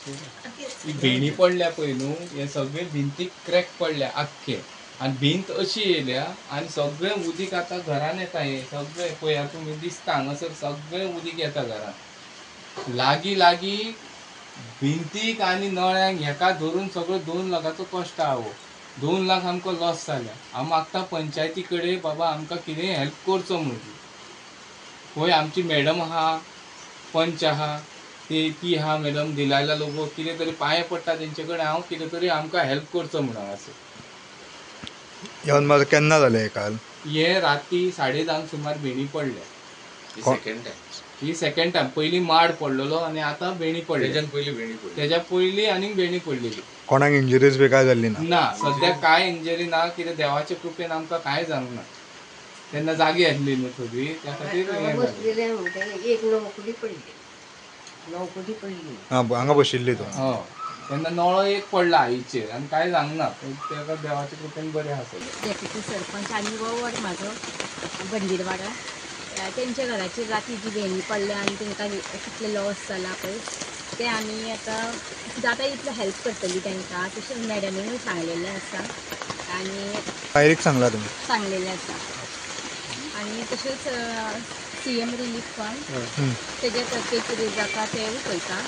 ही भेणी पडल्या पळय न्हू, हे सगळे भिंतीक क्रॅक पडल्या आख्खे आनी भिंत अशी येयल्या आनी सगळें उदीक आतां घरान येता. हें सगळें पळया तुमी दिसता हांगासर सगळें उदीक येता घरान. लागीं लागीं भिंतीक आनी नळ्यांक हेका धरून सगळो 2 लाखाचो कश्ट आहा. हो 2 लाख आमकां लॉस जाल्या. हांव मागता पंचायती कडेन बाबा आमकां कितेंय हेल्प करचो म्हणून. पळय आमची मॅडम आहा, पंच आहा, ती आहा मॅडम दिलायला लोगो, कितें तरी पांये पडटा तेंचे कडेन हांव, कितें तरी आमकां हेल्प करचो म्हणून हांगासर. हे केन्ना जालें काल? हे राती 10:30 सुमार भेणी पडल्या. ही सेकंड टायम. पयलीं माड पडलेलो आनी आतां भेणी पडली. तेज्या पयलीं आनीक भेणी पडलेली. कोणाक इंजरीज बी काय जाल्ली ना? ना, सद्या कांय इंजरी ना. कितें देवाचे कृपेन आमकां कांय जावंक ना. तेन्ना जागी आसली न्हू सगळी, त्या खातीर एक नोकरी पडली. नोकरी पडली हांगा बशिल्ली तूं? हय, तेन्ना नळो एक पडला आईचेर आनी कांय जावंक ना. तेका देवाचे कृपेन बरें आसा. डेप्युटी सरपंच आनी वॉर्ड म्हाजो बंदीरवाडा, तेंच्या घराचेर राती जी भेणी पडल्या आनी तांकां कितले लॉस जाला पळय ते आमी आतां जाता इतलें हेल्प करतली तांकां. तशेंच मॅडमीनूय सांगलेलें आसा आनी फायरीक सांगला तुमी? सांगलेलें आसा. आनी तशेंच CM relief fund तेजे तर्फे कितें जाता तेंवूय पळयता.